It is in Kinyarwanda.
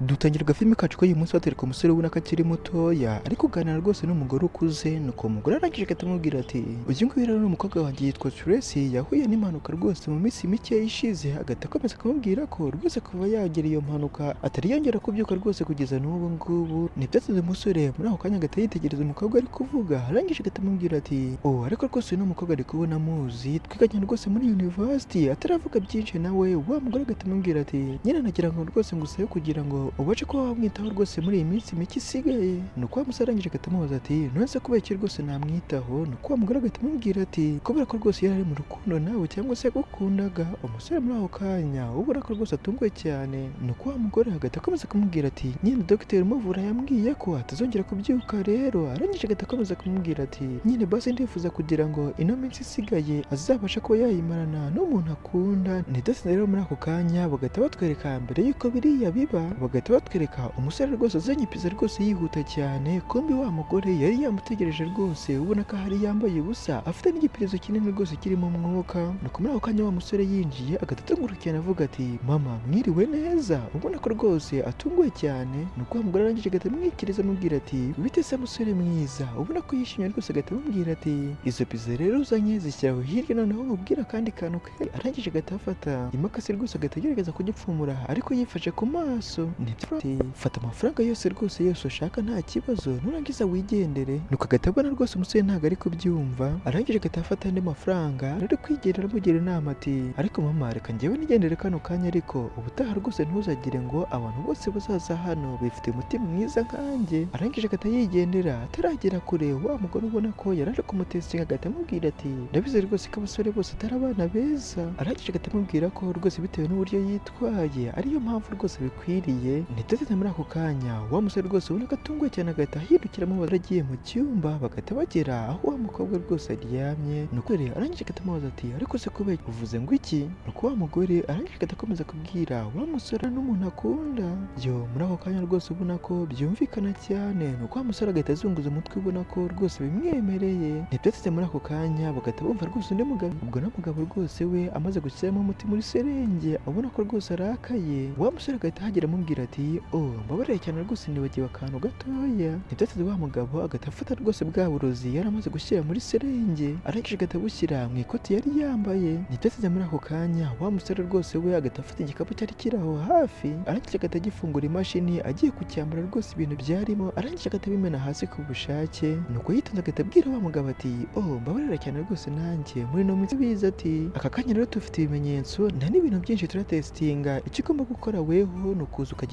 Dutangira agafilime kacu k'uyu munsi batereka umusore ubona ko akiri mutoya, ari kuganira rwose n'umugore ukuze. Nuko uwo mugore arangije agahita amubwira ati: "Uyu nguyu rero ni umukobwa wanjye, yitwa Tracy, yahuye n'impanuka rwose mu minsi mike ishize." Agahita akomeza akamubwira ko rwose kuva yagira iyo mpanuka atari yongera kubyuka rwose kugeza n'ubu ngubu. Ntibyatinze, umusore muri ako kanya agahita yitegereza umukobwa ari kuvuga, arangije agahita amubwira ati: "Oh, ariko rwose uyu ni umukobwa ari kubona muzi, twiganye rwose muri university." Ataravuga byinshi nawe, wa mugore agahita amubwira ati: "Nyine nagira ngo rwose ngusabe kugira ngo ubashe kuba wamwitaho rwose muri iyi minsi mike isigaye." Nuko wa musore arangije agahita amubaza ati: "None se kubera iki rwose namwitaho?" Nuko wa mugore agahita amubwira ati: "Kubera ko rwose yari ari mu rukundo nawe, cyangwa se yagukundaga." Umusore muri ako kanya ubona ko rwose atunguwe cyane. Nuko wa mugore agahita akomeza kumubwira ati: "Nyine dogiteri umuvura yambwiye ko atazongera kubyuka." Rero arangije agahita akomeza kumubwira ati: "Nyine basi ndifuza kugira ngo ino minsi isigaye azabashe kuba yayimarana n'umuntu akunda." Ntidase rero, muri ako kanya bagahita batwereka mbere y'uko biriya biba, bagahita batwereka umusore rwose azanye pizza rwose yihuta cyane. Kumbi wa mugore yari yamutegereje rwose, ubona ko ahari yambaye ubusa, afite n'igipirizo kinini rwose kirimo umwuka. Nuko muri ako kanya wa musore yinjiye, agahita atungurwa cyane avuga ati: "Mama, mwiriwe neza?" Ubona ko rwose atunguwe cyane. Nuko wa mugore arangije agahita amwikiriza, amubwira ati: "Bite se musore mwiza?" Ubona ko yishimye rwose, agahita amubwira ati: "Izo pizza rero uzanye zishyira aho hirya, noneho nkubwira akandi kantu ke." Arangije agahita afata imakasi rwose, agahita agerageza kugipfumura ariko yifashe ku maso. Nibyo ati: "Fata amafaranga yose rwose yose ushaka, nta kibazo, nurangiza wigendere." Nuko agahita abona rwose umusore ntabwo ari kubyumva. Arangije agahita afata andi mafaranga, ari kwigendera, amugira inama ati: "Ariko mama, reka njyewe nigendere kano kanya, ariko ubutaha rwose ntuzagire ngo abantu bose bazaza hano bifite umutima mwiza nkanjye." Arangije agahita yigendera. Ataragera kure, wa mugore ubona ko yari aje kumutestinga agahita amubwira ati: "Ndabizi rwose ko abasore bose atari abana beza." Arangije agahita amubwira ko rwose bitewe n'uburyo yitwaye ariyo mpamvu rwose bikwiriye. Ntitete muri ako kanya, wa musore rwose ubona ko atunguwe cyane agahita ahindukira amubaza, agiye mu cyumba, bagahita bagera aho wa mukobwa rwose aryamye. Nuko rero arangije agahita amubaza ati: "Ariko se kubera uvuze ngo iki?" Nuko wa mugore arangije agahita akomeza kubwira wa musore n'umuntu akunda yo. Muri ako kanya rwose ubona ko byumvikana cyane. Nuko wa musore agahita azunguza umutwe, ubona ko rwose bimwemereye. Ntibyatse muri ako kanya, bagahita bumva rwose undi mugabo. Ubwo na mugabo rwose we amaze gushyiramo umuti muri serenge, abona ko rwose arakaye. Wa musore agahita ahagera, amubwira ati: "Oh, mbabarire cyane rwose, nibagiwe akantu gatoya." Ntibyatse, wa mugabo agahita afata rwose bwa burozi yari amaze gushyira muri serenge, arangije agahita abushyira mu ikoti yari yambaye. Ntibyatse muri ako kanya, wa musore rwose we agahita afata igikapu cyari kiri aho hafi, arangije agahita agifungura imashini, agiye kucyambara rwose ibintu byarimo arangije agahita abimena hasi ku bushake. Nuko yitonze agahita abwira wa mugabo ati: "Oh, mbabarira cyane rwose, nanjye muri ino minsi biza." Ati: "Aka kanya rero dufite ibimenyetso, nta n'ibintu byinshi turatestinga, icyo ugomba gukora weho ni ukuza ukajyana